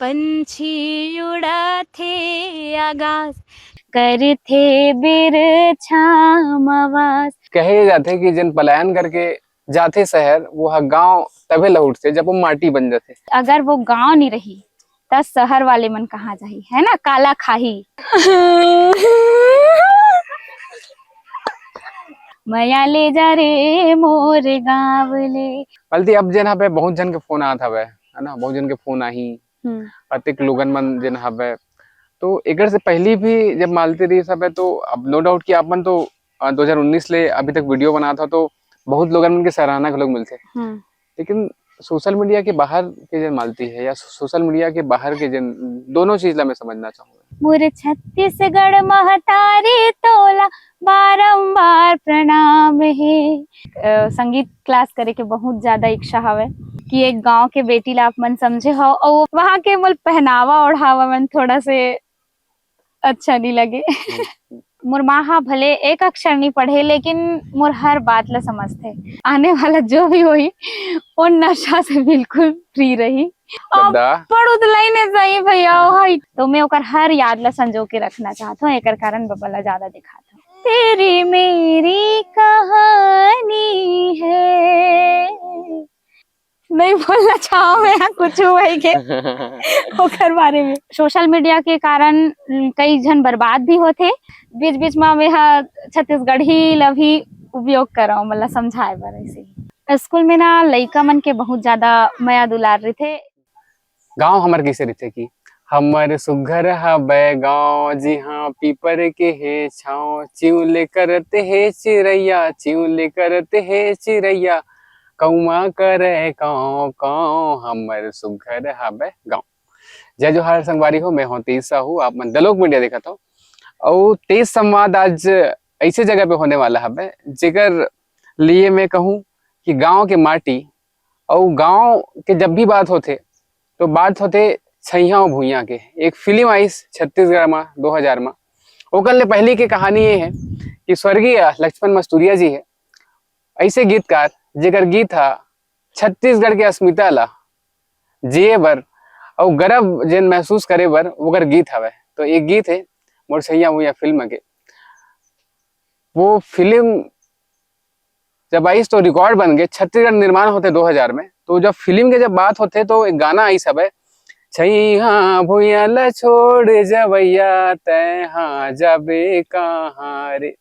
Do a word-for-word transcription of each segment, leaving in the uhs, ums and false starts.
पंछी उड़ाथे आगास, करथे बिरछा मवास। कहे जाथे कि जेन पलायन करके जाथे शहर, वो ह गांव तभे लहुटथे जब वो माटी बन जाथे। अगर वो गांव नहीं रही, त शहर वाले मन कहाँ जाही, है ना, काला खाही। मया ले जा रे मोर गांव ले। बल्कि अब जेन हवे, बहुत जन के फोन आत हवे, है ना, बहुत जन के फोन आही, हम्म। अतेक लोगन मन जेन हवे। तो एकर से पहली भी जब मालती रहिस हवे, तो अब no doubt कि आप मन तो, अ, दो हज़ार उन्नीस ले अभी तक वीडियो बनात हो, तो बहुत लोगन मन के सराहना घलोक मिलथे। हम्म। लेकिन सोशल मीडिया के बाहर के जेन मालती है या सोशल मीडिया के बाहर के जेन, दोनों चीज ला मैं समझना चाहूंगा। मोर छत्तीसगढ़ महतारी तोला बारंबार प्रणाम हे। अ, संगीत क्लास करे के बहुत ज्यादा इच्छा हवे कि एक गांव के बेटी ला आप मन समझे हो और वहाँ के मोर पहनावा ओढ़ावा मन थोड़ा से अच्छा नहीं लगे। हम्म। मोर माँ हा भले एक अक्षर नहीं पढ़े, लेकिन मोर हर बात ला समझथे। आने वाला जो भी होही, वो नशा से बिल्कुल फ्री रही। अब पढ़ उतलाई ने सही भैया, ओ हाय। तो मैं ओकर हर याद ला संजो के रखना चाहत हूँ, एकर कारण बबा ला ज्यादा दिखात हूँ। तेरी मेरी कहानी है, नहीं बोलना चाहो मैं कुछ वही के ओकर बारे में। सोशल मीडिया के कारण, उम, कई झन बर्बाद भी होथे। बीच-बीच में मैं ह छत्तीसगढ़ी ल भी उपयोग करव, मतलब समझाए बर ऐसे ही। स्कूल में ना लइका मन के बहुत ज्यादा मया दुलार रहिथे। गाँव हमर कइसे रहिथे कि हमर सुग्घर हबे गाँव, जिहाँ पीपर के हे छाँव, चिउले करत हे चिरैया, चिउले करत हे चिरैया, कौआ करे काँव काँव, हमर सुग्घर हबे गाँव। जय जोहार संगवारी हो, मैं हूँ तेज साहू, आप मन दलोक मीडिया देखत हो। अउ तेज संवाद आज ऐसे जगह पे होने वाला हबे, जेकर लिए मैं कहूँ कि गाँव के माटी अउ गाँव के जब भी बात होथे, तो बात होथे छइहां अउ भुइयां के। एक फिल्म आइस छत्तीसगढ़ म दो हज़ार म, ओकर ले पहली के कहानी ये हे कि स्वर्गीय लक्ष्मण मस्तुरिया जी हे, ऐसे गीतकार, जेकर गीत ह छत्तीसगढ़ के अस्मिता ला जिए बर अउ गर्व जेन महसूस करे बर ओकर गीत हवय। तो एक गीत हे मोर छइहां भुइयां फिल्म के। वो फिल्म जब आइस तो रिकॉर्ड बन गए। छत्तीसगढ़ निर्माण होथे दो हज़ार में, तो जब फिल्म के जब बात होथे तो एक गाना आइस हवय, "छइहां भुइयां ला छोड़ जवैया, तैं हा जाबे कहाँ रे।"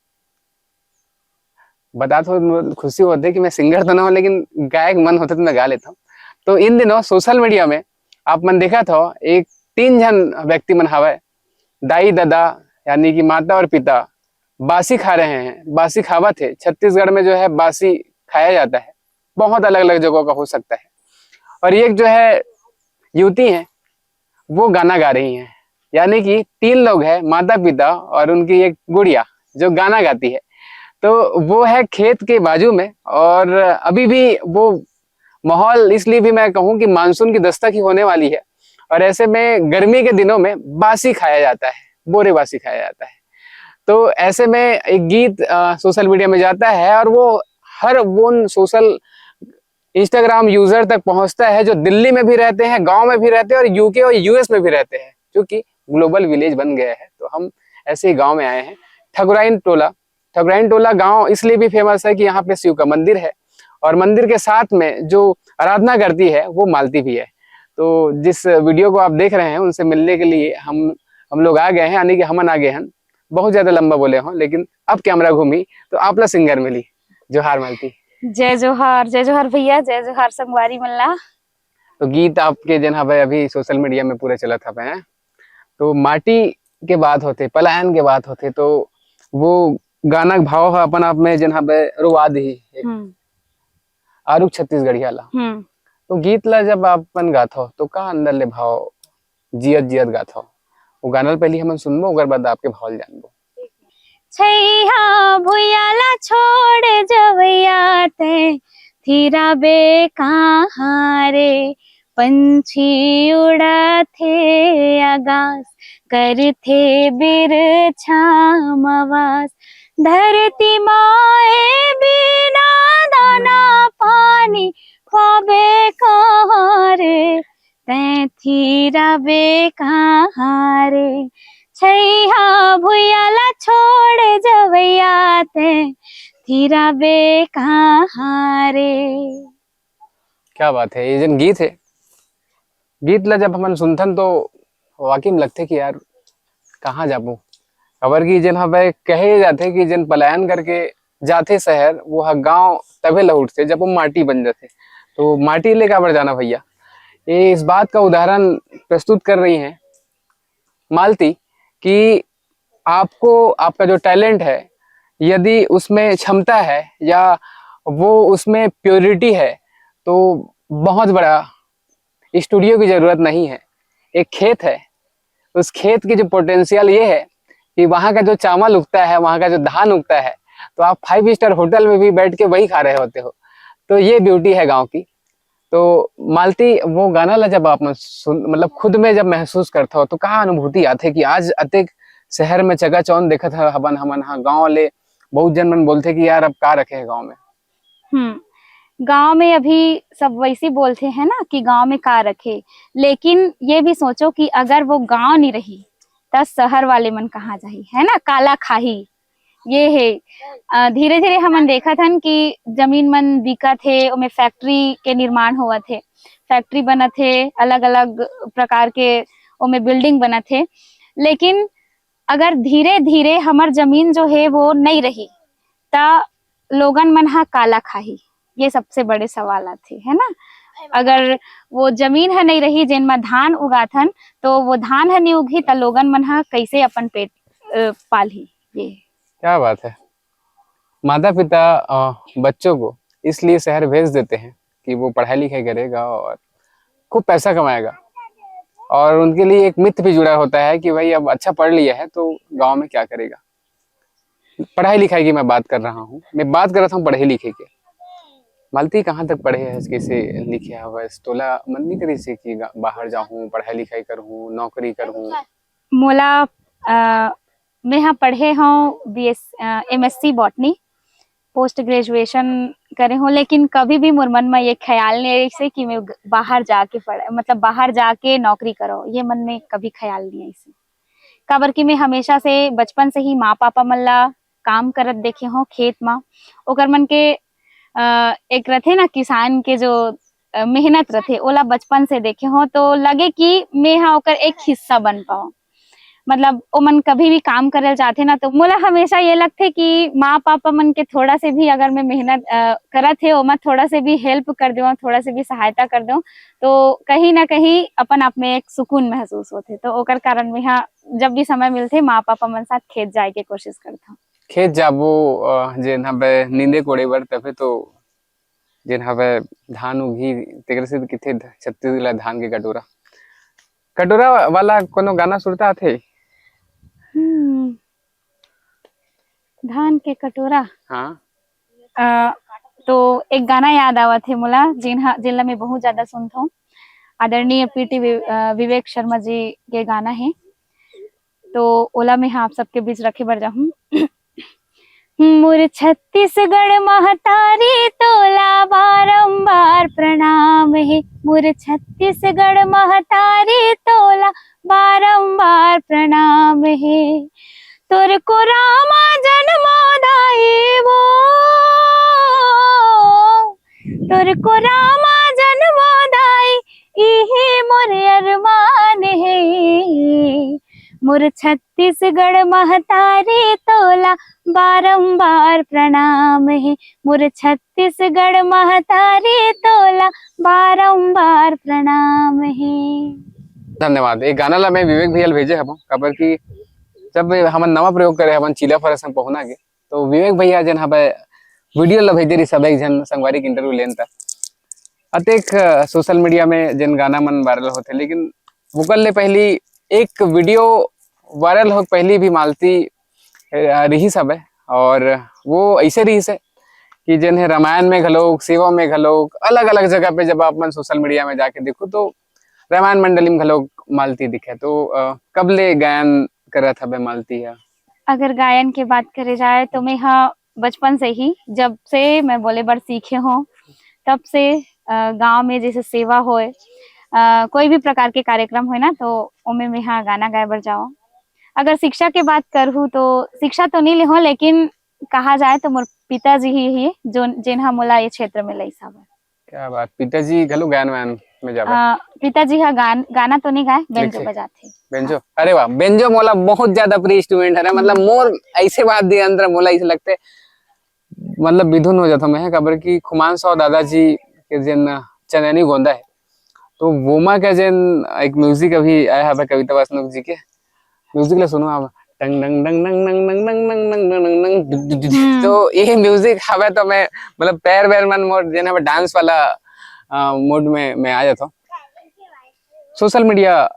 बता तो खुशी होथे कि मैं सिंगर तो ना हूँ, लेकिन गायक मन होथे तो मैं गा लेता हूँ। तो इन दिनों सोशल मीडिया में आप मन देखत हो, एक तीन झन व्यक्ति मन हवय, दाई ददा यानी कि माता और पिता बासी खा रहे हैं, बासी खावत हे। छत्तीसगढ़ में जो है बासी खाया जाता है, बहुत अलग-अलग जगहों का हो सकता है। और ये जो है युवती हैं, वो गाना गा रही हैं, यानी कि तीन लोग हैं, माता पिता और उनकी एक गुड़िया जो गाना गाती है। तो वो है खेत के बाजू में और अभी भी वो माहौल, इसलिए भी मैं कहूँ कि मानसून की दस्तक ही होने वाली है और ऐसे में गर्मी के दिनों में बासी खाया जाता है, बोरे बासी खाया जाता है। तो ऐसे में एक गीत, अ, सोशल मीडिया में जाता है और वो हर वो उन सोशल Instagram यूजर तक पहुंचता है जो दिल्ली में भी रहते हैं, गांव में भी रहते हैं और यूके और यूएस में भी रहते हैं, क्योंकि ग्लोबल विलेज बन गया है। तो हम ऐसे ही गांव में आए हैं, ठकुराइन टोला। ठकुराइन टोला गांव इसलिए भी फेमस है कि यहाँ पे शिव का मंदिर है और मंदिर के साथ में जो आराधना करती है वो मालती भी है। तो जिस वीडियो को आप देख रहे हैं उनसे मिलने के लिए हम हम लोग आ गए हैं, यानी कि हमन आ गए हैं। बहुत ज्यादा लंबा बोले हो, लेकिन अब कैमरा घूमी तो आपला सिंगर मिली। जोहार मालती। जय जोहार, जय जोहार भैया, जय जोहार संगवारी मन ला। तो गीत आपके जेन हवे अभी सोशल मीडिया में पूरा चलत हवे हैं, तो माटी के बात होथे, पलायन के बात होथे, तो वो गाना के भाव ह अपन आप में जेन हवे रोवा दिही एक हम्म। आरुग छत्तीसगढ़िया ला। हम्म। तो गीत ला जब आप मन गाथो तो का अंदर ले भाव जियत जियत गाथो? वो गाना ल पहली हमन सुनबो, ओकर बाद आपके भाव ल जानबो। छैया भुइया ला छोड़ जवैया ते थिराबे कहाँ रे, पंछी उड़ाथे आगास, करथे बिरछा मवास। धरती माए बिना दाना पानी ख्वाबे कहाँ रे, तैं थिराबे कहाँ रे, छैहा भुइया ला छोड़ जवैया, तैं थिराबे कहाँ रे। क्या बात है, ये जन गीत है, गीत ला जब हमन सुनथन तो वाकई में लगथे कि यार कहाँ जाबो, काबर कि जेन हवे कहे जाथे कि जेन पलायन करके जाथे शहर, वो ह गाँव तभे लहुटथे जब वो माटी बन जाथे। तो माटी ले काबर जाना भैया, ये इस बात का उदाहरण प्रस्तुत कर रही हैं मालती कि आपको, आपका जो टैलेंट है, यदि उसमें क्षमता है या वो उसमें प्योरिटी है, तो बहुत बड़ा स्टूडियो की ज़रूरत नहीं है। एक खेत है, उस खेत की जो पोटेंशियल ये है कि वहाँ का जो चावल उगता है, वहाँ का जो धान उगता है, तो आप फाइव स्टार होटल में भी बैठ के वही खा रहे होते हो। तो ये ब्यूटी है गाँव की। तो मालती, वो गाना ला जब आप सुन, मतलब खुद में जब महसूस करता हो, तो का अनुभूति आथे कि आज अतेक शहर में चकाचौंध देखत ह-, हबन हमन, हाँ, गाँव ले बहुत जन मन बोलथे कि यार अब का रखे है गाँव में। हम्म, गाँव में अभी सब वैसे बोलते हैं ना कि गाँव में का रखे, लेकिन ये भी सोचो कि अगर वो गाँव नहीं रही, त शहर वाले मन कहाँ जाही, है ना, काला खाही, ये हे। अ, धीरे-धीरे हमन देखत हन कि जमीन मन बिकत हे, ओमे फैक्ट्री के निर्माण होवत हे, फैक्ट्री बनत हे, अलग-अलग प्रकार के ओमे बिल्डिंग बनत हे, लेकिन अगर धीरे-धीरे हमर जमीन जो हे वो नई रही, त लोगन मन ह काला खाही? ये सबसे बड़े सवाल आथे, है ना? अगर वो जमीन ह नई रही जेन म धान उगाथन, तो वो धान ह नई उगही त लोगन मन ह कइसे अपन पेट, अ, पालही? ये। क्या बात है। माता-पिता, अ, बच्चों को इसलिए शहर भेज देते हैं कि वो पढ़ाई-लिखाई करेगा और खूब पैसा कमाएगा। और उनके लिए एक मिथ भी जुड़ा होता है कि भाई अब अच्छा पढ़ लिया है तो गाँव में क्या करेगा। पढ़ाई-लिखाई की मैं बात कर रहा हूँ, मैं बात कर रहा था पढ़े-लिखे के। मालती कहाँ तक पढ़े हस, कइसे लिखे हवस? तोला मन नहीं करिस हे कि गा-, बाहर जाहूँ, पढ़ाई-लिखाई करहूँ, नौकरी करहूँ? मोला, अ, मैं ह पढ़े हौं बीएस-, अ, एमएससी बॉटनी, पोस्ट ग्रेजुएशन करे हौं, लेकिन कभी भी मोर मन म ये ख्याल नहीं आइस हे कि मैं ग-, बाहर जाके पढ़-, मतलब बाहर जाके नौकरी करो, ये मन में कभी ख्याल नहीं आइस हे। काबर कि मैं हमेशा से बचपन से ही माँ पापा मन ला काम करत देखे हौं खेत म। ओकर मन के, अ, एक रथे ना किसान के जो, अ, मेहनत रथे, ओला बचपन से देखे हौं, तो लगे कि मैं ह ओकर एक हिस्सा बन पाऊँ। मतलब ओमन कभी भी काम करे ल जाथे ना, तो मोला हमेशा ये लगथे कि माँ पापा मन के थोड़ा से भी अगर मैं मेहनत, अ, करत हे, ओमा थोड़ा से भी हेल्प कर देवं, थोड़ा से भी सहायता कर देवं, तो कहीं ना कहीं अपन आप में एक सुकून महसूस होथे। तो ओकर कारण मैं ह जब भी समय मिलथे, माँ पापा मन साथ खेत जाए के कोशिश करथौं। खेत जाबो, अ, जेन हवे नींदे कोड़े बर, तभे तो जेन हवे धान उगही, तेकरे से किथे ध-, छत्तीसगढ़ ला धान के कटोरा। कटोरा वाला कोनो गाना सुरता आथे? हम्म, धान के कटोरा। हाँ। अ, तो एक गाना याद आवत हे मोला, जेन ह-, जेन ला मैं बहुत ज्यादा सुनथौं। आदरणीय पीटी वि-, अ, विवेक शर्मा जी के गाना हे। तो ओला मैं ह आप सबके बीच रखे बर जाहूँ। मोर छत्तीसगढ़ महतारी तोला बारंबार प्रणाम हे, मोर छत्तीसगढ़ महतारी तोला बारंबार प्रणाम हे। तोर कोरा म जनमो दाई वो, तोर कोरा म जनमो दाई, इही मोर अरमान हे। मोर छत्तीसगढ़ महतारी तोला बारंबार प्रणाम हे, मोर छत्तीसगढ़ महतारी तोला बारंबार प्रणाम हे। धन्यवाद। ये गाना ला मैं विवेक भैया ल भेजे हवं, काबर कि जब हमन नवा प्रयोग करे हवन चीला फरस संग पहुना के, तो विवेक भैया जेन हवे वीडियो ला भेजे रहिस सब एक झन संगवारी के इंटरव्यू लेन त अतेक, अ, सोशल मीडिया में जेन गाना मन वायरल होथे, लेकिन वोकर ले पहली एक वीडियो वायरल हो पहली भी मालती, अ, रिहिस हवे, और वो ऐसे रिहिस हे कि जेन हे रामायण में घलोक, सेवा में घलोक, अलग-अलग जगह पे जब आप मन सोशल मीडिया में जाके देखो तो रामायण मंडली में घलोक मालती दिखे। तो, अ, कब ले गायन करत हवे मालती ह? अगर गायन के बात करे जाए तो मैं ह बचपन से ही, जब से मैं बोले बर सीखे हौं, तब से, अ, गाँव में जैसे सेवा होए, कोई भी प्रकार के कार्यक्रम होय ना, तो ओमे मेहा गाना गाए बर जाओ। अगर शिक्षा के बात करहूँ, तो शिक्षा तो नहीं लेहो, लेकिन कहा जाए तो मोर पिताजी ही, ही जो, जेन हा मोला ये क्षेत्र में लइस हवय। क्या बात, पिताजी घलो गायन वायन में जावय? अ, पिताजी हा गान-, गाना तो नहीं गाए, बेंजो लिखे। बजाथे। बेंजो? अरे वाह, बेंजो मोला बहुत ज्यादा प्रिय इंस्ट्रूमेंट हरे, मतलब मोर ऐसे वाद्य यंत्र मोला ऐसे लगथे, मतलब विधुन हो जाता मैं, काबर कि खुमान साव दादाजी के जेन चनैनी गोंदा है, तो वोमा के जेन एक म्यूजिक अभी आया है कविता वासनिक जी के, म्यूजिक ला सुनो आप, टंग डंग डंग डंग डंग डंग डंग डंग डंग डंग डंग डंग डुग डुग डुग डुग। हम्म। तो ये म्यूजिक हवे तो मैं, मतलब पैर वैर मन मोर जेन हवे डांस वाला, अ, मूड में मैं आ जाता हूँ। सोशल मीडिया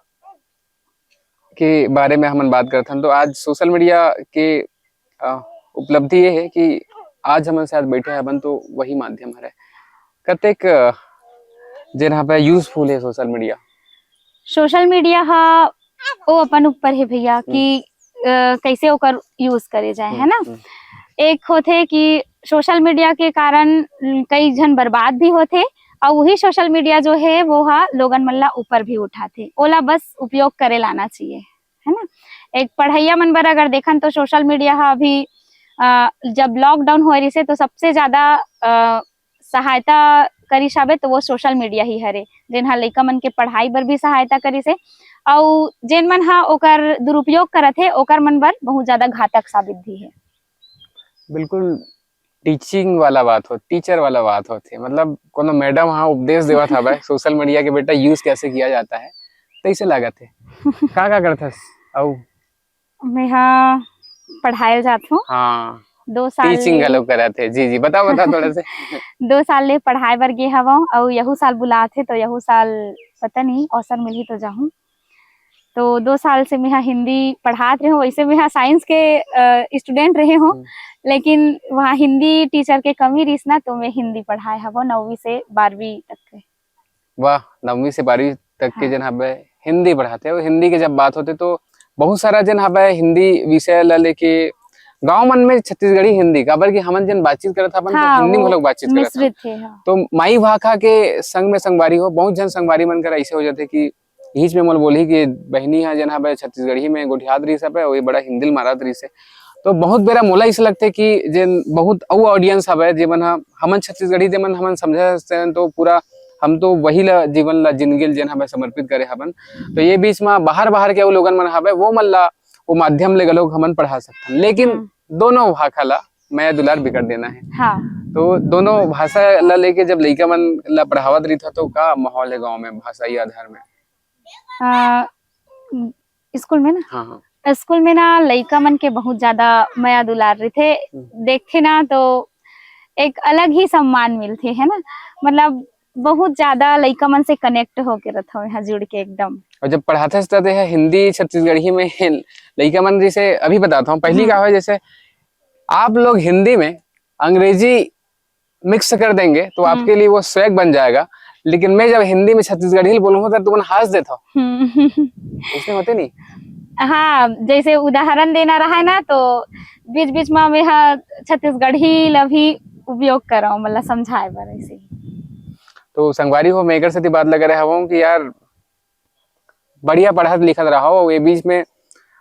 के बारे में हमन बात करथन, तो आज सोशल मीडिया के, अ, उपलब्धि ये है कि आज हमन शायद बैठे हवन तो वही माध्यम हरे। कतेक, अ, जेन यहाँ पे यूजफुल है सोशल मीडिया? सोशल मीडिया हा ओ अपन ऊपर है भैया हम्म। कि, अ, कैसे ओकर यूज करे जाए, हम्म, है ना? हम्म। एक होथे कि सोशल मीडिया के कारण, उम, कई झन बर्बाद भी होथे, अउ वही सोशल मीडिया जो है वो हा लोगन मन ला ऊपर भी उठाथे, ओला बस उपयोग करे लाना चाहिए, है ना? एक पढ़ैया मन बर अगर देखन तो सोशल मीडिया हा अभी, अ, जब लॉकडाउन होए रिसे तो सबसे ज्यादा, अ, सहायता करिस हावे तो वो सोशल मीडिया ही हरे, जेन हा लइका मन के पढ़ाई बर भी सहायता करिस हे, अउ जेन मन हा ओकर दुरुपयोग करत हे ओकर मन बर बहुत ज्यादा घातक साबित भी है। बिल्कुल टीचिंग वाला बात हो, टीचर वाला बात होथे, मतलब कोनो मैडम हा उपदेश देवत हवय सोशल मीडिया के, बेटा यूज कैसे किया जाता है, तैसे लागत है। का का करथस? अउ मेहा पढ़ाए जात हूँ। हाँ, दो साल टीचिंग ले घलो करत है। जी जी, बताओ बताओ थोड़ा से। दो साल ले पढ़ाए बर गे हवं, अउ यहू साल बुलात हे तो यहू साल पता नहीं अवसर मिलही तो जाहूँ। तो दो साल से मेहा हिंदी पढ़ात रहे हूँ। वैसे मेहा साइंस के, अ, स्टूडेंट रहे हूँ, हम्म। लेकिन वहाँ हिंदी टीचर के कमी रहिस ना, तो मैं हिंदी पढ़ाए हवं नौवीं से बारहवीं तक के। वाह, नौवीं से बारहवीं तक के हाँ। जन हवे हिंदी पढ़ाथे, अउ हिंदी के जब बात होथे तो बहुत सारा जन हवे हिंदी विषय ला लेके गाँव मन में छत्तीसगढ़ी हिंदी, काबर कि हमन जन बातचीत करत हवन तो हाँ, हिंदी में वो लोग बातचीत करत हवन। मिश्रित है, हाँ। तो माई भाखा के संग में संगवारी हो, बहुत जन संगवारी मन कर ऐसे हो जाथे कि इहीच में मोला बोलही कि बहिनी ह जेन हवय छत्तीसगढ़ी में गोठियात रहिस हवय, वही बड़ा हिंदी ल मारत रहिस हे। तो बहुत बेरा मोला अइसे लगथे कि जेन बहुत अउ ऑडियंस हवय, जेमन ह हमन छत्तीसगढ़ी, जेमन हमन समझे हन, तो पूरा हम तो वही ला, जीवन ला, जिंदगी ल जेन हवय समर्पित करे हवन। तो ये बीच म बाहर, बाहर के अउ लोगन मन हवय, वो मन ला वो माध्यम ले घलोक हमन पढ़ा सकथन, लेकिन हम्म। दोनों भाखा ला मया दुलार बिकट देना है। हाँ। तो दोनों भाषा ला लेके जब लइका मन ला पढ़ावत रहिथो, तो का माहौल है गाँव में भाषाई आधार में? अ, स्कूल में ना? हाँ, हाँ। स्कूल में ना लइका मन के बहुत ज्यादा मया दुलार रहिथे। हम्म। देखथे ना तो एक अलग ही सम्मान मिलथे, है ना? मतलब बहुत ज्यादा लइका मन से कनेक्ट होके रथव यहाँ जुड़ के एकदम। और जब पढ़ाथस त तेहा हिंदी छत्तीसगढ़ी में लइका मन जैसे अभी बताता हूँ, पहली हम्म। का है जैसे आप लोग हिंदी में अंग्रेजी मिक्स कर देंगे तो हम्म। आपके लिए वो स्वैग बन जाएगा, लेकिन मैं जब हिंदी में छत्तीसगढ़ी बोलूँ तो तुमन हंस देथव। हम्म। उसने होते नहीं। हाँ, जैसे उदाहरण देना रहा है ना, तो बीच बीच में मैं हा छत्तीसगढ़ी ला भी उपयोग करव, मतलब समझाए बर ऐसे ही। तो संगवारी हो, मैं एकर सेती बात लगा रहे हवं कि यार बढ़िया पढ़त लिखत रहो, ये बीच में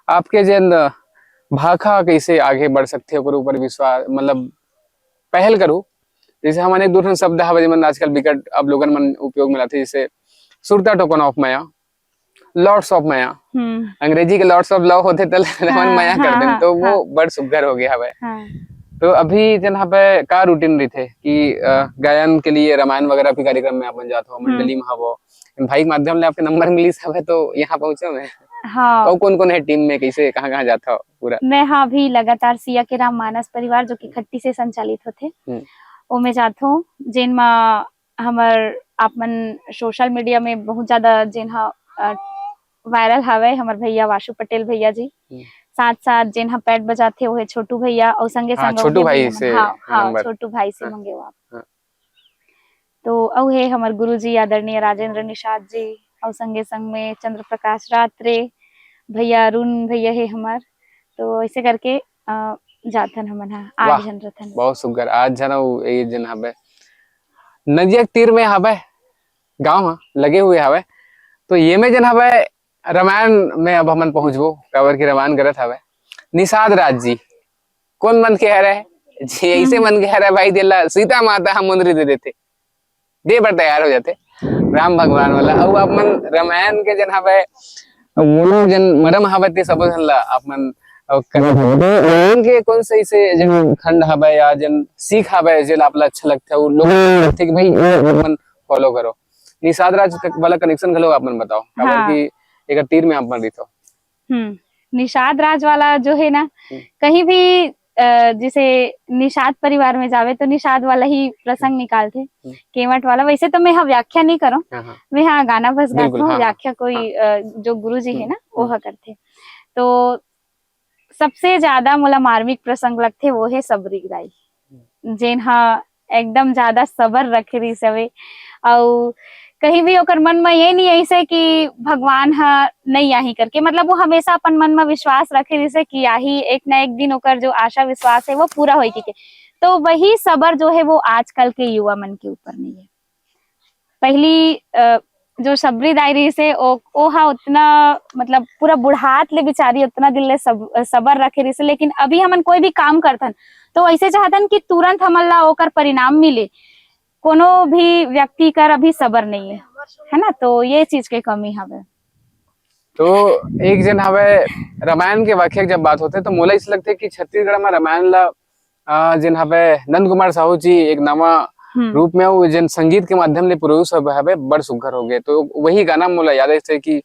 आपके जेन भाखा कैसे आगे बढ़ सकथे, ओकर ऊपर विश्वास, मतलब पहल करू। जैसे हमन एक दू ठन शब्द हवे, जेमन आजकल बिकट अब लोगन मन उपयोग में लाथे, जैसे सुरता टोकन ऑफ मया, लॉट्स ऑफ मया। हम्म। अंग्रेजी के लॉट्स ऑफ लव होथे, त हमन हाँ, मया कर हाँ, देन, हाँ, तो वो हाँ। बड़ सुग्घर हो गया हवे। हाँ। तो अभी जन हवे का रूटीन रहिथे कि, अ, गायन के लिए रामायण वगैरह भी कार्यक्रम में अपन जात हो, हम्म। मंडली में हवो, भाई के माध्यम ले आपके नंबर मिलिस हवे, तो यहाँ पहुँचे में। हाँ। अउ कौन-कौन है टीम में, कैसे, कहाँ-कहाँ जात हो पूरा? मैं, हाँ, अभी लगातार सिया के राम मानस परिवार, जो कि खट्टी से संचालित होथे, हम्म। ओमे जात हूँ, जेन मा हमर आप मन सोशल मीडिया में बहुत ज्यादा जेन ह, अ, वायरल हावय, हमर भैया वाशु पटेल भैया जी। हम्म। साथ-साथ जेन ह पैड बजाथे, ओहे छोटू भैया, अउ संगे हाँ, संग छोटू ओहे भाई भैया मन। से हाँ, हाँ, नंबर। छोटू भाई से हाँ। मंगेवा। हाँ। तो अउ हे हमर गुरुजी आदरणीय राजेंद्र निषाद जी, अउ संगे संग में चंद्र प्रकाश रात्रे, भैया अरुण भैया हे हमर, तो ऐसे करके, अ, जाथन हमन ह, आठ वाह, झन रथन। बहुत सुग्घर, आठ झन अउ एक झन हवे। नदिया के तीर में हवे, गाँव ह, लगे हुए हवे। तो ये में जेन हवय, रामायण में अब हमन पहुंचबो, काबर कि रामायण करत हवय। निषाद राज जी कोन मन के हरय? जी, ऐसे मन के हरय भाई, देला सीता माता ह मुंदरी दे देथे, दे बर तैयार हो जाथे राम भगवान वाला। अउ आप मन रामायण के जेन हवय, वो लोग जेन मरम हवय, ते सबो झन ला आप मन, अ, करत हवय। तो रामायण के कौन से ऐसे जेन खंड हवय या जेन सीख हवय, जेला आप ला अच्छा लगथे, वो लोग लगथे कि भाई, ये आप मन follow करो। निषाद राज वाला connection घलो आप मन बताओ, काबर हाँ। कि एकर तीर में आप मन रहिथो। हम्म, निषाद राज वाला जो है ना, हम्म। कहीं भी, अ, जैसे निषाद परिवार में जावे तो निषाद वाला ही प्रसंग निकालथे, हम्म। केवट वाला। वैसे तो मैं हा व्याख्या नहीं करूँ, हाँ, हाँ। मैं हा गाना बस बिल्कुल, गाथों, हाँ, हाँ, व्याख्या कोई, हाँ। अ, जो गुरु जी है हम्म, ना, वो हम्म। हा करथे। तो सबसे ज्यादा मोला मार्मिक प्रसंग लगथे, वो है सबरी दाई, जेन हा एकदम ज्यादा सबर रखे रिहिस हवे। अउ कहीं भी ओकर मन म ये नहीं अइसे कि भगवान ह नहीं आही करके, मतलब वो हमेशा अपन मन म विश्वास रखे रिहिस हे कि आही, एक ना एक दिन ओकर जो आशा विश्वास है वो पूरा होई के। तो वही सबर जो है वो आजकल के युवा मन के ऊपर नहीं है। पहली, अ, जो सबरी दाई रिहिस हे, ओ, ओ हा उतना, मतलब, पूरा बुढ़ात ले बिचारी उतना दिन ले सब, सबर रखे रिहिस हे, लेकिन अभी हमन कोई भी काम करथन, तो ऐसे चाहतन कि तुरंत हमन ला ओकर परिणाम मिले। कोनो भी व्यक्ति कर अभी सबर नहीं है, है ना? तो ये चीज के कमी हवे। तो एक जन हवे, रामायण के वाकया के जब बात होथे, तो मोला इस लगथे कि छत्तीसगढ़ में रामायण ला, अ, जिन हवे नंद कुमार साहू जी एक नवा हम्म। रूप में वो जिन संगीत के माध्यम ले पुरुष हवे, हवे बड़ सुघर हो गए। तो वही गाना मोला याद है, जैसे कि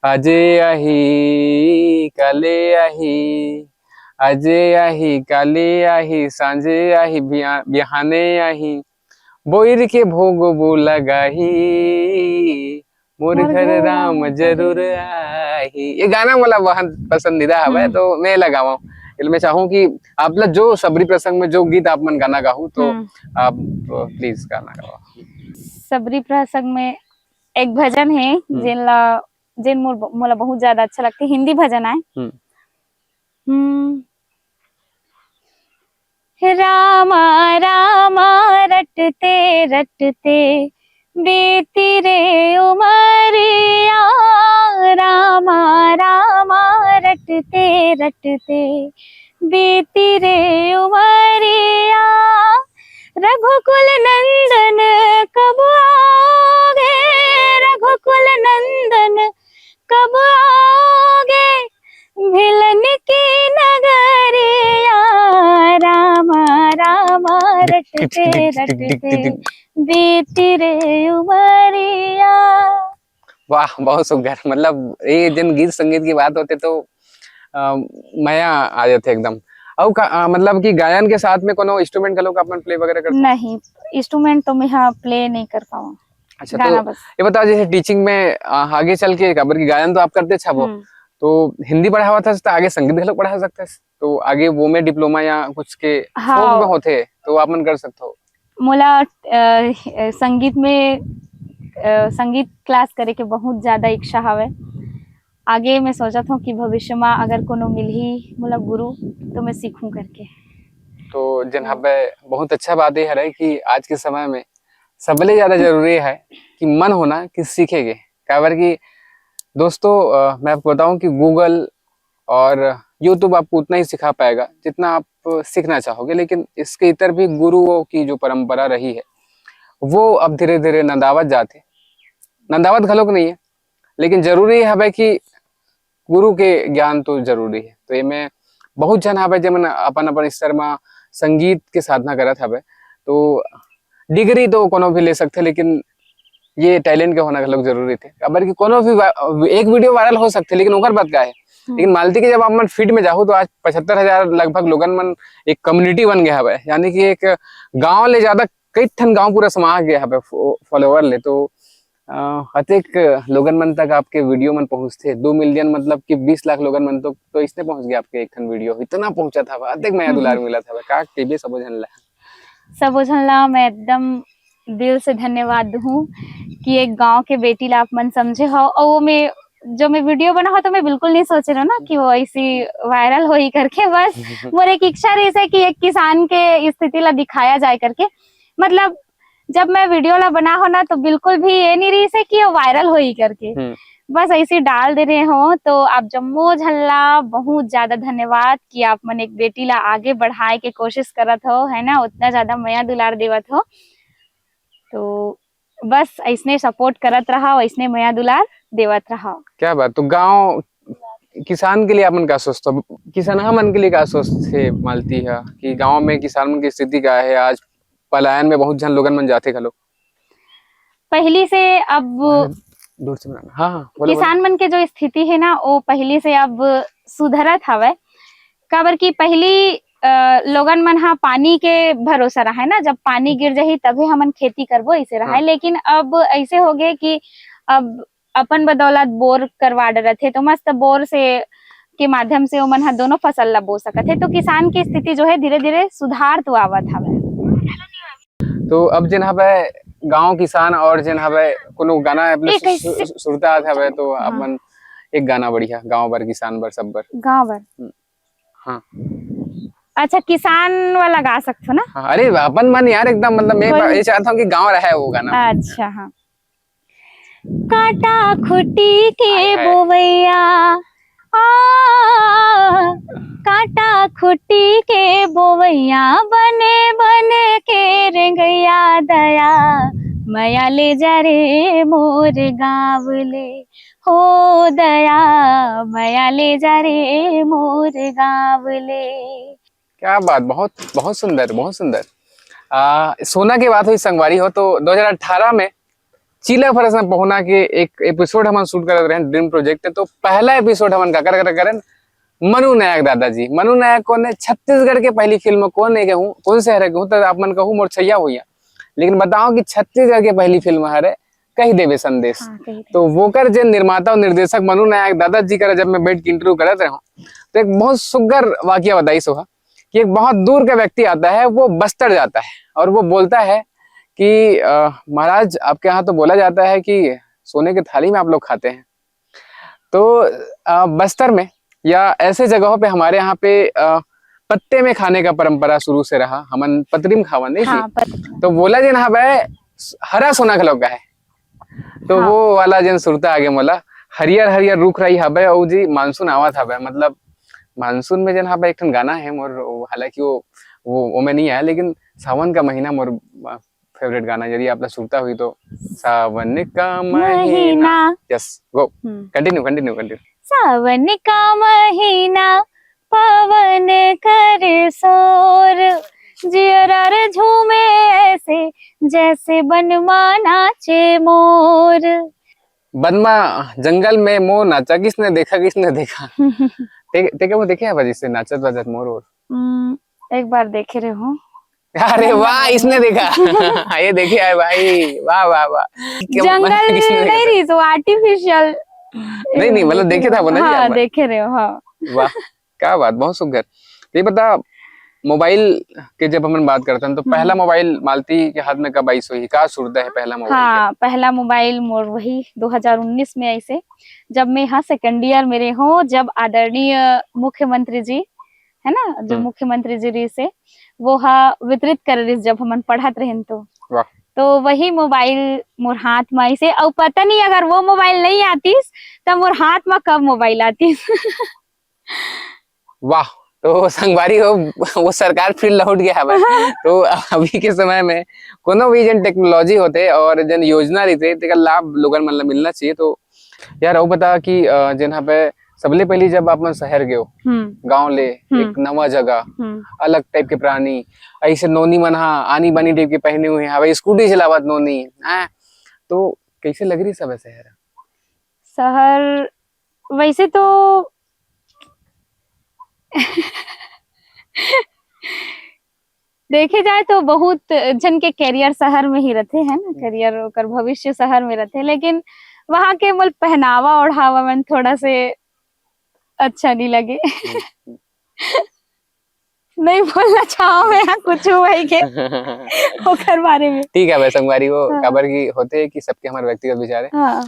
"अजे आही, काले आही, अजे आही, काले आही, सांझे आही, बिया-, बिहाने आही, बोइर के भोग वो लगाही, मोर मोर घर घर राम राम जरूर जरूर आही।" ये गाना मोला बहुत पसंदीदा हवे, हम्म। तो मैं लगावं। इसलिए मैं चाहूँ कि आप लोग जो सबरी प्रसंग में जो गीत आप मन गाना गाहू, तो हम्म। आप please गाना गाओ। सबरी प्रसंग में एक भजन है, हम्म। जेन ला, जेन मोर, मोला बहुत ज्यादा अच्छा लगथे, हिंदी भजन आय। हम्म। हम्म। रामा रामा रटते रटते बीती रे उमरिया, रामा रामा रटते रटते बीती रे उमरिया, रघुकुल नंदन कब आओगे, रघुकुल नंदन कब आओगे, भिलन की नगरिया, रामा रामा रटते रटते बीती रे उमरिया। वाह, बहुत सुघर। मतलब, ये जन गीत संगीत की बात होथे तो, अ, मया आ जाथे एकदम। अउ का, अ, मतलब कि गायन के साथ में कोनो instrument घलो का अपन play वगैरह करथो? नहीं, instrument तो मैं, हाँ, play नहीं कर पाऊँ। अच्छा, गाना तो बस। ये बताओ, जैसे teaching में, अ, आगे चल के, काबर कि गायन तो आप करते अच्छा वो, हम्म। तो हिंदी पढ़ावत हस, तो आगे संगीत घलो पढ़ा सकते हस, तो आगे वो में diploma या कुछ के हाँ। शौक में होथे, तो आप मन कर सकते हो। मोला, अ, संगीत में, अ, संगीत class करे के बहुत ज्यादा इच्छा हवे। आगे मैं सोचत हूँ कि भविष्य में अगर कोनो मिलही मोला गुरु, तो मैं सीखूं करके। तो जन हम्म। हवे, बहुत अच्छा बात ये हरे कि आज के समय में सबले ज्यादा जरूरी है कि मन होना कि सीखे के। काबर कि दोस्तों, अ, मैं आपको बताऊं कि Google और YouTube आपको उतना ही सिखा पाएगा जितना आप सीखना चाहोगे, लेकिन इसके इतर भी गुरुओं की जो परंपरा रही है, वो अब धीरे-धीरे नंदावत जात हे। नंदावत घलोक नहीं है, लेकिन जरूरी हवे कि गुरु के ज्ञान तो जरूरी है। तो एमे बहुत झन हवे, जेमन अपन-अपन स्तर म संगीत के साधना करत हवे, तो degree तो कोनो भी ले सकथे, लेकिन ये talent के होना घलोक जरूरी थे। काबर कि कोनो भी वा-, एक video viral हो सकथे, लेकिन ओकर बाद का है? हम्म। लेकिन मालती के जब आप मन feed में जाहू, तो आज पचहत्तर हजार लगभग लोगन मन एक community बन गया हवे, यानी कि एक गांव ले ज्यादा कई ठन गांव पूरा समा गया हवे फो-, follower ले। तो, अ, अतेक लोगन मन तक आपके video मन पहुंचथे, दो million, मतलब कि बीस लाख लोगन मन तक तो इसने पहुंच गया आपके एक ठन video, इतना पहुंचत हवे, अतेक मया दुलार हम्म। मिलत हवे, का कहिबे सबो झन ला। सबो झन ला मैं एकदम दिल से धन्यवाद दूँ कि एक गांव के बेटी ला आप मन समझे हो। और वो मैं, जो मैं video बना हो, तो मैं बिल्कुल नहीं सोचे रहो ना कि वो ऐसी viral होई करके। बस मोर एक इच्छा रहिस हे कि एक किसान के स्थिति ला दिखाया जाए करके। मतलब, जब मैं वीडियो ला बना हो ना, तो बिल्कुल भी ये नहीं रहिस हे कि ये वायरल होही करके। हम्म। बस ऐसे डाल दे रहे हो। तो आप जम्मो झन ला बहुत ज्यादा धन्यवाद कि आप मन एक बेटी ला आगे बढ़ाए के कोशिश करत हो, है ना, उतना ज्यादा मया दुलार देवत हो। तो बस ऐसने सपोर्ट करत रहा, ऐसने मया दुलार देवत रहा। क्या बात। तो गांव किसान के लिए आप मन का सोचते हो, किसान हमन के लिए का सोचथे मालती ह कि गांव में किसान मन की स्थिति का है? आज पलायन में बहुत झन लोगन मन जाथे घलो। पहली से अब दूर से बनाना। हाँ, हाँ, बोलो, बोलो। किसान मन के जो स्थिति है ना, वो पहली से अब सुधरत हवय। काबर कि पहली, अ, लोगन मन हा पानी के भरोसा रहय ना, जब पानी गिर जाही तभे हमन खेती करबो, ऐसे रहय। हाँ। लेकिन अब ऐसे हो गए कि अब अपन बदौलत बोर करवा डरत हे, तो मस्त बोर से के माध्यम से ओमन हा दोनों फसल ला बो सकत हे। तो किसान की स्थिति जो है धीरे धीरे सुधार तो आवत हवय। तो अब जेन हवय गांव किसान और जेन हवय कोनो गाना अपने एक सु- ऐसे- सु- सुरता आत हवय, तो आप हाँ। मन एक गाना बढ़िया, गांव बर, किसान बर, सब बर। गाँव बर। हाँ। अच्छा, किसान वाला गा सकथो ना? हाँ, अरे अपन मन यार एकदम, मतलब मैं कोई- ये चाहता हूँ कि गांव रहे वो गाना। अच्छा, हाँ। काटा खुटी के हाय, हाय। बोवैया, आ, काटा खुटी के बोवैया, बने बने के रेंगैया दया, मया ले जा रे मोर गाँव ले, हो दया, मया ले जा रे मोर गाँव ले। क्या बात, बहुत बहुत सुंदर, बहुत सुंदर। आ, सोना के बात हुई संगवारी हो, तो दो हज़ार अठारह में चीला फरस में पहुना के एक एपिसोड हमन शूट करत रहे ड्रीम प्रोजेक्ट। तो पहला एपिसोड हमन का कर कर करन मनु नायक दादाजी। मनु नायक कौन है? छत्तीसगढ़ के पहली फिल्म कौन है कहूँ, कौन से हरे कहूँ, तो आप मन कहूँ मोर छैया हुई है, लेकिन बताओ कि छत्तीसगढ़ के पहली फिल्म हरे कही देवे संदेश। हाँ, कही दे। तो वोकर जे निर्माता और निर्देशक मनु नायक दादाजी करा जब मैं बैठ के इंटरव्यू करत रहे हूँ, तो एक बहुत सुग्घर वाकया बताई सोहा कि एक बहुत दूर का व्यक्ति आता है, वो बस्तर जाता है और वो बोलता है कि अ, महाराज, आपके यहाँ तो बोला जाता है कि सोने की थाली में आप लोग खाते हैं। तो अ, बस्तर में या ऐसे जगहों पे हमारे यहाँ पे अ, पत्ते में खाने का परंपरा शुरू से रहा, हमन पतरी में खावन नहीं जी। हाँ, पर- तो बोला जेन हवय हरा सोना घलो का है। तो हाँ। वो वाला जेन सुरता आगे मोला, हरियर हरियर रुख राई हवय अउ जी मानसून आवत हवय, मतलब मानसून में जेन हवय एक ठन गाना है मोर, वो हालांकि वो वो वो में नहीं आया, लेकिन सावन का महीना मोर फेवरेट गाना, यदि आप ला सुरता हुई तो। सावन का महीना। महीना। Yes, go. हम्म। Continue, continue, continue. सावन का महीना, पवन करे शोर, जियरा रे झूमे ऐसे, जैसे बनमा नाचे मोर। बनमा जंगल में मोर नाचा, किसने देखा, किसने देखा? ते ते के वो देखे हवय जैसे नाचत बाजत मोर और? हम्म, एक बार देखे रहे हूँ। अरे वाह, इसने देखा। ये देखिए, आए भाई, वाह, वाह, वाह। क्या जंगल किसने देखा? नहीं रही, तो आर्टिफिशियल। नहीं, नहीं, मतलब देखे था वो ना जी हाँ, आप? देखे रहे हो, हाँ। वाह, क्या बात, बहुत सुघर। ये बता, मोबाइल के जब हमन बात करते हैं तो हम्म। पहला मोबाइल मालती के हाथ में कब आइस होही? का सुरता है पहला मोबाइल के? हाँ, पहला मोबाइल मोर वही दो हज़ार उन्नीस में ऐसे, जब मैं यहाँ सेकंड ईयर मेरे हो, जब आदरणीय मुख्यमंत्री जी, है ना, जो हम्म। मुख्यमंत्री जी रहिस हे, वो हा वितरित करे रहिस जब हमन पढ़त रहेन तो। वाह। तो वही मोबाइल मोर हाथ में आइस हे, अउ पता नहीं अगर वो मोबाइल नहीं आतिस तो मोर हाथ में कब मोबाइल आतिस। वाह, तो संगवारी हो, वो सरकार फिर लौट गया हवय। तो अभी के समय में कोनो भी जन टेक्नोलॉजी होते और जन योजना रहिथे, तेकर लाभ लोगन मन ला मिलना चाहिए। तो यार, अउ बता कि अ, जेन यहाँ पे सबले पहली जब आप मन शहर गए हो, हम्म। गांव ले, हम्म। एक नवा जगह, हम्म। अलग टाइप के प्राणी, ऐसे नोनी मन हा आनी बानी टाइप के पहने हुए हैं, हवाई स्कूटी चलावत नोनी, हैं? तो कैसे लग रही सब शहर? शहर वैसे तो देखे जाए तो बहुत झन के करियर शहर में ही रथे, है ना, करियर ओकर भविष्य शहर में रथे, लेकिन वहाँ के मोल पहनावा ओढ़ावा मन थोड़ा से अच्छा नहीं लगे। नहीं बोलना चाहो मैं यहाँ कुछ वही के ओकर बारे में। ठीक है भाई संगवारी, वो हाँ। काबर की होते हैं कि सबके हमारे व्यक्तिगत विचार है। हाँ।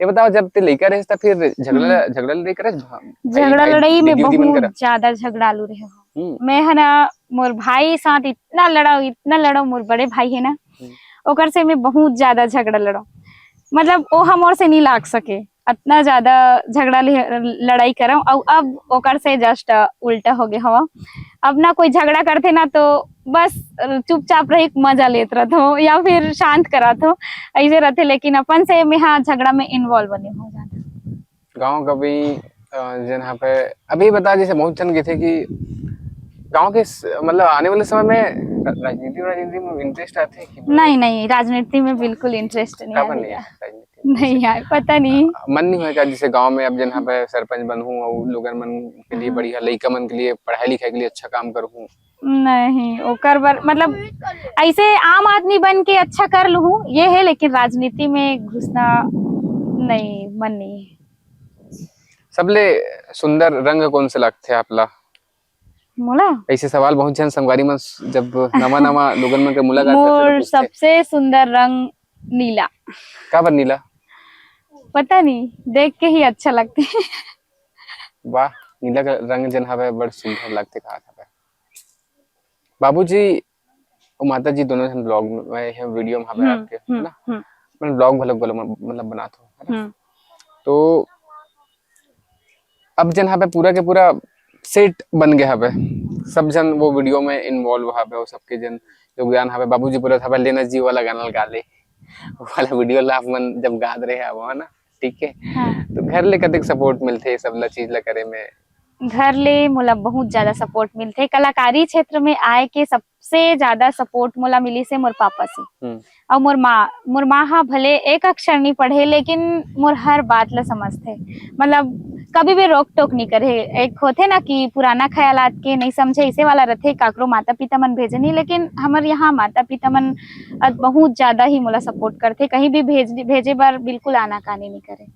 ये बताओ, जब ते लइका रहे त फिर झगड़ा हम्म। झगड़ा लड़ाई करे? झगड़ा आई- लड़ाई में दिगविदिमन बहुत करा? ज्यादा झगड़ालू रहे हो। हम्म। मैं है ना, मोर भाई साथ इतना लड़ाओ, इतना लड़ाओ, मोर बड़े भाई है ना, हम्म। ओकर से मैं बहुत ज्यादा झगड़ा लड़ो, मतलब वो हमर से नहीं लाग सके, इतना ज्यादा झगड़ा ले-, लड़ाई करम। और अब ओकर से जस्ट उल्टा हो गए हवा। अब ना कोई झगड़ा करते ना तो बस चुपचाप रही, मजा लेत रहत हो या फिर शांत करत हो, ऐसे रहते। लेकिन अपन से मैं हाँ झगड़ा में इन्वॉल्व नहीं हो जाता। गांव का भी अ, जन यहाँ पे अभी बता, जैसे बहुत जन कहिथे कि गांव के स- मतलब आने वाले समय में रा- राजनीति राजनीति में इंटरेस्ट आते हैं कि नहीं, नहीं, राजनीति में बिल्कुल इंटरेस्ट नहीं काबर है नहीं भैया। है राजनीति में? नहीं है, पता नहीं। मन नहीं होय का, जैसे गांव में अब जन यहाँ पे सरपंच बनहूँ और लोगन मन के लिए हाँ। बढ़िया, लइका मन के लिए पढ़ाई लिखाई के लिए अच्छा काम करूँ? नहीं, ओकर बर मतलब ऐसे आम आदमी बन के अच्छा कर लूँ ये है, लेकिन राजनीति में घुसना नहीं, मन नहीं है। सबले सुंदर रंग कौन से लगथे आप ला? मोला ऐसे सवाल बहुत जन संगवारी मन स- जब नवा नवा लोगन मन के मुलाकात करथे मोर तो पूछथे। सबसे सुंदर रंग नीला। काबर नीला? पता नहीं, देख के ही अच्छा लगते। वाह, नीला का रंग जन हवे बड़ सुंदर लगथे, कहा हवे। बाबूजी और माता जी दोनों जन ब्लॉग में है, वीडियो में हवे हम्म, आपके, है हम्म, ना? हम्म, मैं ब्लॉग भले भले मतलब बनात हो, है ना? हम्म। तो अब जन हवे पूरा के पूरा सेट बन गया हवे, सब जन वो वीडियो में इन्वॉल्व हवे और सबके जन योगदान हवे। बाबूजी बोलत हवे, "लेना जी वाला गाना लगा ले।" वो वाला वीडियो ला आप मन जब गात रहे हवे, है ना? ठीक है, हाँ। तो घर ले कतेक सपोर्ट मिलथे ये सब ला चीज ला करे में? घर ले मोला बहुत ज्यादा सपोर्ट मिलथे। कलाकारी क्षेत्र में आए के सबसे ज्यादा सपोर्ट मोला मिली से मोर पापा से। हम्म। और मोर माँ, मोर माँ हा भले एक अक्षर नहीं पढ़े, लेकिन मोर हर बात ला समझथे। मतलब कभी भी रोक टोक नहीं करे। एक होथे ना कि पुराना ख्यालात के नहीं समझे, इसे वाला रहथे, काकरो माता पिता मन भेजे नहीं, लेकिन हमर यहाँ माता पिता मन अ, बहुत ज्यादा ही मोला सपोर्ट करथे। कहीं भी भेज भेजे बर बिल्कुल आनाकानी नहीं करे।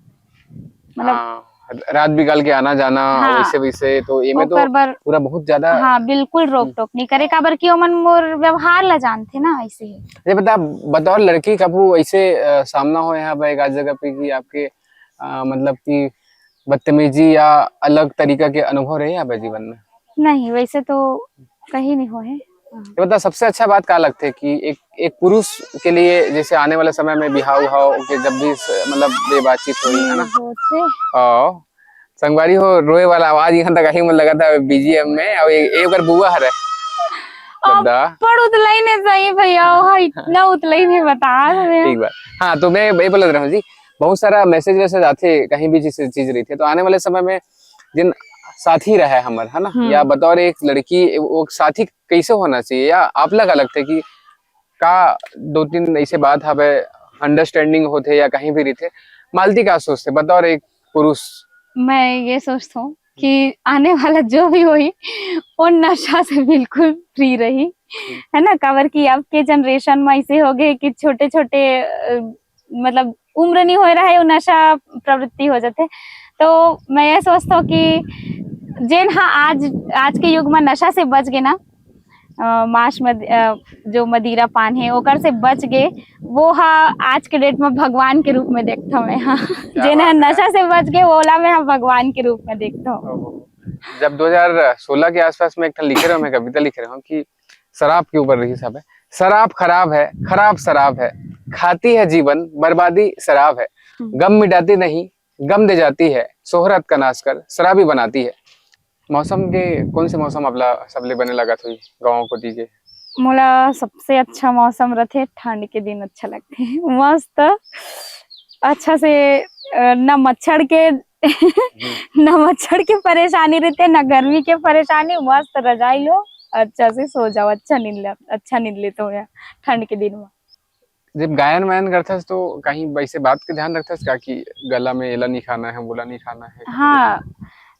मतलब हाँ, रात बिकाल के आना जाना, हाँ। वैसे वैसे तो ये में तो ओकर बर पूरा बहुत ज्यादा। हाँ, बिल्कुल रोक टोक नहीं करे, काबर कि ओमन मोर व्यवहार ला जानथे ना, ऐसे ही। ये बता, बतौर लड़की कभू ऐसे अ, सामना हो यहाँ पे एक आध जगह पे कि आपके अ, मतलब कि बदतमीजी या अलग तरीका के अनुभव रहे यहाँ पे जीवन में? नहीं, वैसे तो कहीं नहीं हो है। ये बता, सबसे अच्छा बात का लगथे कि एक एक पुरुष के लिए, जैसे आने वाले समय में बिहाव उहाव के जब भी स- मतलब ये बातचीत होई, है ना? होथे। आओ संगवारी हो, रोए वाला आवाज यहाँ तक आई, मन लगा था बीजीएम में। और एक, एक बार बुआ हरे अब गद्दा। पर उतलाई ने सही भैया, ओहा इतना उतलाई ने बता रहे हैं। ठीक बात। हाँ, तो मैं ये बोलत रहूँ जी, बहुत सारा मैसेज वैसेज आथे कहीं भी, जिस चीज रही थे, तो आने वाले समय में जिन साथी रहे हमर, है ना, हम्म। या बतौर एक लड़की वो साथी कैसे होना चाहिए, या आप लगा लगते कि का दो तीन ऐसे बात हवे, अंडरस्टैंडिंग होथे या कहीं भी रहिथे, मालती का सोचथे बतौर एक पुरुष? मैं ये सोचता हूँ कि आने वाला जो भी होही वो नशा से बिल्कुल फ्री रही, है ना? काबर कि अब के जनरेशन में ऐसे हो गए कि छोटे छोटे अ, मतलब उम्र नहीं हो रहा है, वो नशा प्रवृत्ति हो जाते। तो मैं ये सोचता हूँ कि जेन हा आज आज के युग में नशा से बच गए ना, अ, मांस मद, अ, जो मदिरा पान है ओकर से बच गए, वो हा आज के डेट में भगवान के रूप में देखता हूँ मैं। हाँ, जेन हा बात है। नशा से बच गए, ओला मैं हा भगवान के रूप में देखता हूँ। ओहो। जब दो हज़ार सोलह के आसपास में एक ठन लिखे रहे, मैं कविता लिखे रहे हूँ कि शराब के ऊपर रही सब है। शराब खराब है, खराब शराब है, खाती है जीवन, बर्बादी शराब है। हम्म। गम मिटाती नहीं, गम दे जाती है, शोहरत का नाश कर शराबी बनाती है। मौसम के कौन से मौसम आपला सबले बने लगत होही गाँव कोती के? मोला सबसे अच्छा मौसम रथे ठंड के दिन, अच्छा लगथे। मस्त अच्छा से अ, ना मच्छर के ना मच्छर के परेशानी रहते, ना गर्मी के परेशानी, मस्त रजाई लो, अच्छा से सो जाओ, अच्छा नींद ले, अच्छा नींद लेते हो यार ठंड के दिन में। जब गायन वायन करथस तो कहीं वैसे बात के ध्यान रखथस का कि गला में एला नहीं खाना है, बोला नहीं खाना है? हाँ,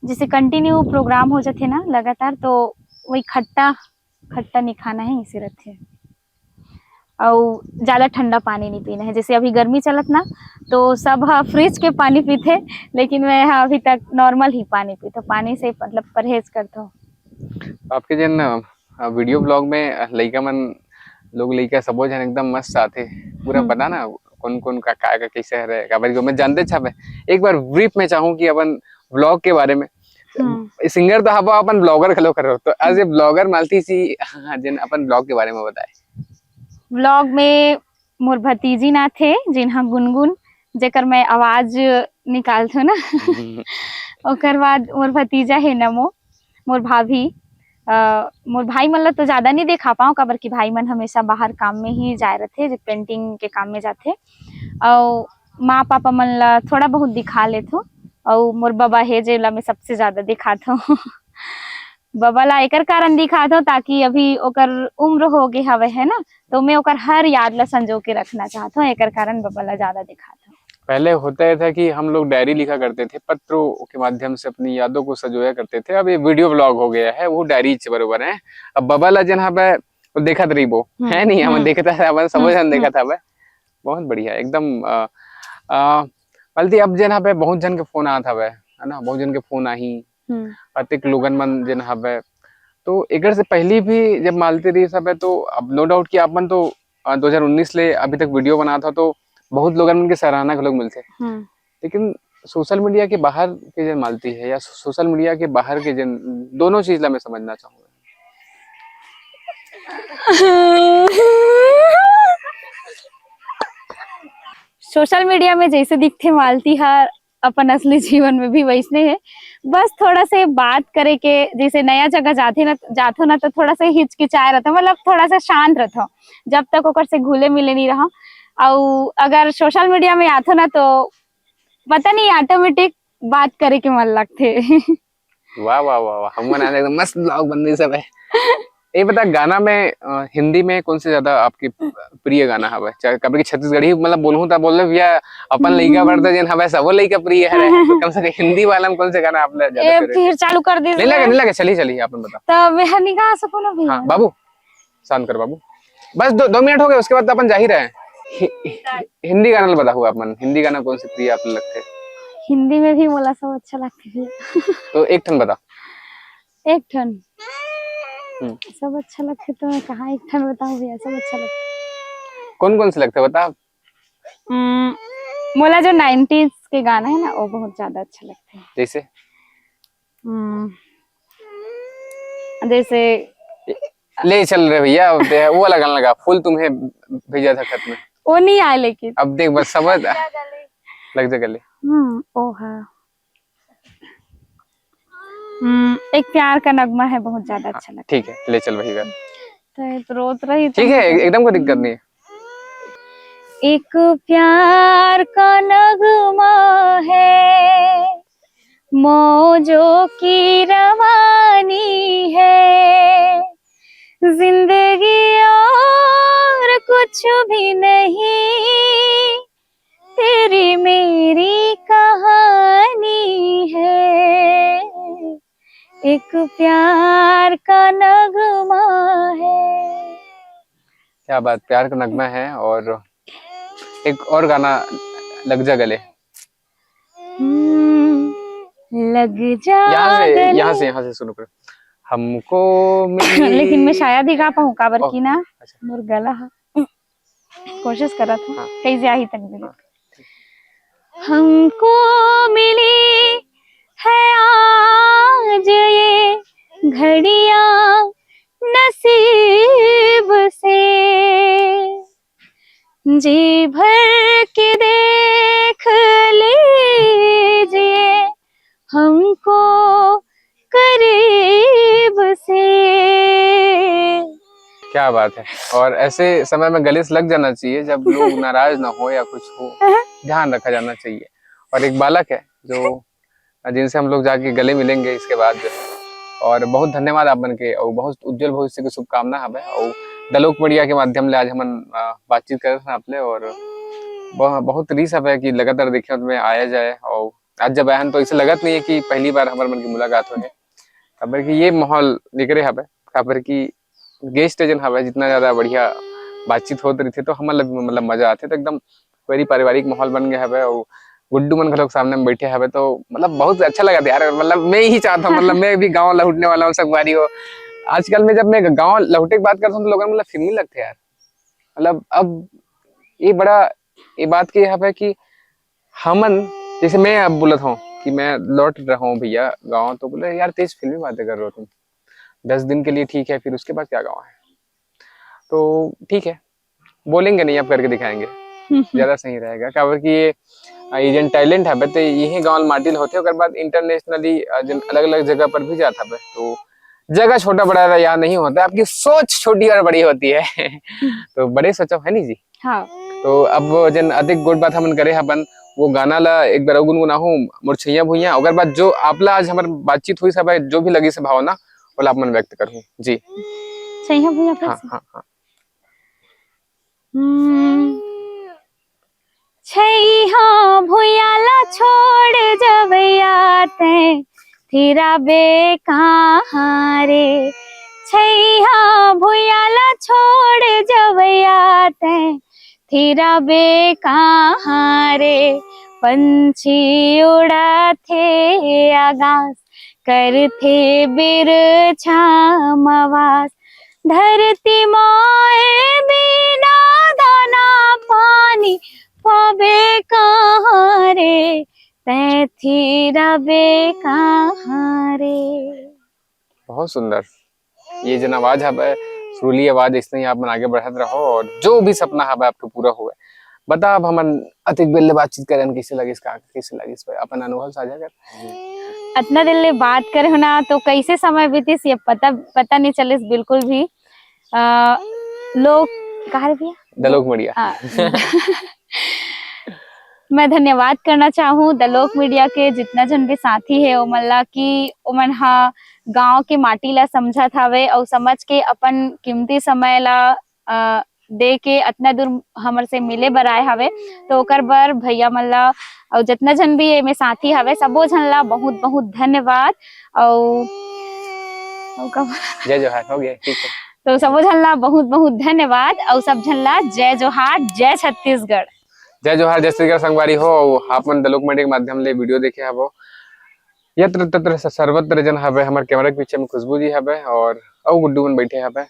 जैसे कंटिन्यू प्रोग्राम हो जाथे ना लगातार, तो वही खट्टा खट्टा नहीं खाना है, इसे रथे। और ज्यादा ठंडा पानी नहीं पीना है। जैसे अभी गर्मी चलत ना, तो सब हा फ्रिज के पानी पीथे, लेकिन मैं हा अभी तक नॉर्मल ही पानी पीथो, पानी से मतलब परहेज करथो। आपके जन वीडियो ब्लॉग में लइका मन, लोग लइका सबो जन एकदम मस्त आथे, पूरा हम्म। पता ना कौन कौन का का, का कैसे हरे, काबर कि मैं जानते छापे। एक बार ब्रीफ में चाहूँ कि अपन ब्लॉग के बारे में, हम्म। सिंगर तो हवा, अपन ब्लॉगर खलो करो, तो एज ए ब्लॉगर मालती सी, हाँ, जिन अपन ब्लॉग के बारे में बताए। ब्लॉग में मोर भतीजी नाथे, जिन ह गुनगुन, जेकर मैं आवाज निकालथो ना। ओकर बाद मोर भतीजा हे नमो, मोर भाभी। अ, मोर भाई मन ला तो ज्यादा नहीं दिखा पाऊँ, काबर कि भाई मन हमेशा बाहर काम में ही जाए रहथे, जे पेंटिंग के काम में जाथे। अउ माँ पापा मन ला थोड़ा बहुत दिखा लेथो, अउ मोर बबा हे, जेला मैं सबसे ज्यादा दिखाथो। बबा ला एकर कारण दिखाथो, ताकि अभी ओकर उम्र हो गे हवे, है ना, तो मैं ओकर हर याद ला संजो के रखना चाहत हूँ, एकर कारण बबा ला ज्यादा दिखात हूँ। पहले होता यह था कि हम लोग डायरी लिखा करते थे, पत्रों के माध्यम से अपनी यादों को सजोया करते थे। अब ये वीडियो ब्लॉग हो गया है, वो डायरी के बरोबर है। अब बबा ला जन हवे, वो देखत रहिबो, हम्म, है नहीं, हम हम्म। देखता था, अपन समझ हम्म, हम देखा हम्म। था भाई। बहुत बढ़िया, एकदम। अ, अ, बल्कि अब जन हवे बहुत जन के फोन आत हवे, है ना, बहुत जन के फोन आही, हम्म। अतेक लोगन मन जेन हवे। तो एकर से पहली भी जब मालती रहिस हवे, तो अब नो डाउट कि आप मन तो, अ, दो हज़ार उन्नीस ले अभी तक वीडियो बनात हव, तो बहुत लोगन मन के सराहना घलोक मिलथे। हम्म। लेकिन सोशल मीडिया के बाहर के जेन मालती है या सो-, सोशल मीडिया के बाहर के जेन, दोनों चीज ला मैं समझना चाहूंगा। सोशल मीडिया में जैसे दिखथे मालती हर अपन असली जीवन में भी वैसने है। बस थोड़ा से बात करे के, जैसे नया जगह जाथे ना, जाथो ना, तो थोड़ा सा हिचकिचाए रहथो, मतलब थोड़ा सा शांत रहथो, जब तक ओकर से घुले मिले नहीं रहो। अउ अगर सोशल मीडिया में आथो ना, तो पता नहीं, ऑटोमेटिक बात करे के मन लगथे। वाह, वाह, वाह, वाह, हमन आज एकदम मस्त ब्लॉग बन रही सब है। ये बता, गाना में, अ, हिंदी में कौन से ज्यादा आपके प्रिय गाना हवे? चाहे कभी कि छत्तीसगढ़ी, मतलब, बोलहूं त बोल ले भैया, अपन लइका बर त जेन हवे, सबो लइका प्रिय हरे, तो कम से कम हिंदी वाला में कौन से गाना आपने ज्यादा ए, फेवरेट? फिर चालू कर दे नहीं लगे, रहे। नहीं लगे, चलिए, चलिए, आप बता। तो मैं हर निगाह से कोनो भी हाँ, है। बाबू, शांत कर बाबू, बस दो, दो मिनट हो गए, उसके बाद तो अपन जा ही रहे हैं। हि-, हि-, हिंदी गाना ल बताओ आप मन, हिंदी गाना कौन से प्रिय आप लगथे? हिंदी में भी मोला सब अच्छा लगथे भैया। तो एक ठन बता। एक ठन। हम्म। सब अच्छा लगथे तो मैं कहाँ एक ठन बताऊं भैया, सब अच्छा लगथे। कौन कौन से लगथे बता? हम्म, मोला जो नाइंटीज़ के गाना है ना, वो बहुत ज्यादा अच्छा लगथे। जैसे? हम्म, जैसे ले चल रे भैया, वो वाला गाना लगा, फूल तुम्हें भेजा था खत में। वो नहीं आए लेकिन। अब देख बस समझ लग जा गले। हम्म, ओ हाँ। हम्म, एक प्यार का नगमा है, बहुत ज्यादा हाँ, अच्छा लगता है। ठीक है, ले चल वही गा। तो ये तो रोत रही ठीक है, एकदम कोई दिक्कत नहीं है। एक प्यार का नगमा है, मौजों की रवानी है, जिंदगी और कुछ भी नहीं, तेरी मेरी कहानी है, एक प्यार का नगमा है। क्या बात, प्यार का नगमा है। और एक और गाना, लग जा गले। हम्म, लग जा यहाँ से, गले। यहाँ से, यहाँ से शुरू करो। हमको मिली लेकिन मैं शायद ही गा पाऊँ, काबर ओह, की ना, अच्छा। मोर गला हा। कोशिश करत हूँ, हाँ। कइसे आही तक भी। हाँ। हमको मिली है आज ये घड़ियाँ नसीब से, जी भर के देख लीजिए हमको करीब से। क्या बात है। और ऐसे समय में गले से लग जाना चाहिए, जब लोग नाराज ना हो या कुछ हो, ध्यान रखा जाना चाहिए। और एक बालक है जो, जिनसे हम लोग जाके गले मिलेंगे इसके बाद जो है। और बहुत धन्यवाद आप मन के, और बहुत उज्जवल भविष्य की शुभकामना हवे। और दलोक मीडिया के माध्यम ले आज हमन, अ, बातचीत करत हन आप ले, और बहु-, बहुत रीस हवे कि लगातार देखे में आया जाए, और आज जब आए हन तो ऐसे लगत नहीं है कि पहली बार हमर मन की मुलाकात होए हे, काबर कि ये माहौल निकरे हवे, काबर कि गेस्ट जेन हवे, जितना ज्यादा बढ़िया बातचीत होत रहिथे, तो हमन ल भी, मतलब, मजा आथे। तो एकदम very पारिवारिक माहौल बन गया हवे, और गुड्डू मन घलोक सामने में बैठे हवे, तो, मतलब, बहुत अच्छा लगा यार। मतलब, मैं ही चाहता हूँ, मतलब, मैं भी गाँव लौटने वाला हूँ, संगवारी हो। आजकल में जब मैं गाँव लौटे की बात करता हूँ, तो लोगन, मतलब, फिल्मी लगथे यार। मतलब, अब ये बड़ा, ये बात के हवे कि हमन, जैसे मैं अब बोलत हूँ कि मैं लौट रहा हूँ भैया गाँव, तो बोले, "यार, तेज फिल्मी बातें कर रहे हो तुम। दस दिन के लिए ठीक है, फिर उसके बाद क्या गाँव है?" तो ठीक है, बोलेंगे नहीं, आप करके दिखाएंगे, ज्यादा सही रहेगा। काबर कि ये, अ, ये जन टैलेंट हवे, तो यही गाँव माटी ल होथे, ओकर बाद इंटरनेशनली, अ, जन अलग-अलग जगह पर भी जात हवे। तो जगह छोटा बड़ा या नहीं होता, आपकी सोच छोटी और बड़ी होती है। तो बड़े सोचो, है नी जी? हाँ। तो अब जन अतिक गोठ बात हमन करे हबन, वो गाना ला एक बार अउ गुनगुनाहूँ, मोर छैया भुइयां, ओकर बाद जो आपला आज हमर बातचीत हुई सब है, जो भी लगिस भावना, ओला आप मन व्यक्त करहूँ जी। छैया भुइयां फिर हाँ, से। हाँ, हाँ। हम्म। छैया भुइयां ला छोड़ जवैया तैं, फिराबे कहाँ रे। छैया भुइयां ला छोड़ जवैया तैं, फिराबे कहाँ रे। पंछी उड़ाथे आकाश, करथे बिरछा म वास। धरती माए बिना दाना पानी पाबे कहाँ रे, तैं फिराबे कहाँ रे। बहुत सुंदर। ये जन आवाज हवे, सुरीली आवाज, इसने ही आप मन आगे बढ़त रहो और जो भी सपना हवे आपके पूरा होवे। बता, अब हमन अतिक बेर ले बातचीत करन, कैसे लगिस, का कैसे लगिस, अपन अनुभव साझा कर। अतना दिन ले बात करे हो ना, तो कैसे समय बीतिस, ये पता, पता नहीं चलिस बिल्कुल भी। अ, लोक, कहाँ रे भैया? दलोक मीडिया। हाँ। मैं धन्यवाद करना चाहूँ दलोक मीडिया के, जितना जन भी साथी है ओमन ला, कि ओमन हा गांव के माटी ला समझत हावे अउ समझ के अपन कीमती समय ला, अ, दे के अतना दूर हमर से मिले बर आए हावे। तो ओकर बर भैया मन ला अउ जितना जन भी एमे साथी हावे, सबो झन ला बहुत बहुत धन्यवाद। अउ, अउ का बोला? जय जोहार, हो गया, ठीक है। तो सबो झन ला बहुत बहुत धन्यवाद अउ सब झन ला जय जोहार, जय छत्तीसगढ़। जय जोहार, जय छत्तीसगढ़ संगवारी हो, आप मन दलोक मीडिया के माध्यम ले वीडियो देखे हवो। यत्र तत्र स-, सर्वत्र जन हवे, हमर कैमरा के पीछे में खुशबू जी हवे और अउ गुड्डू मन बैठे हवे।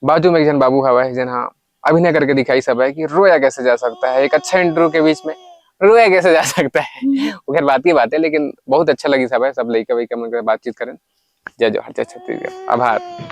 बाजू में एक झन बाबू हवे, जन हा अभिनय करके दिखाइस हवे कि रोया कैसे जा सकता है, एक अच्छा इंटरव्यू के बीच में रोया कैसे जा सकता है। हम्म। वो खैर बात की बात है, लेकिन बहुत अच्छा लगिस हवे, सब लइका वइका मन के बातचीत करें। जय जोहार, जय छत्तीसगढ़, आभार।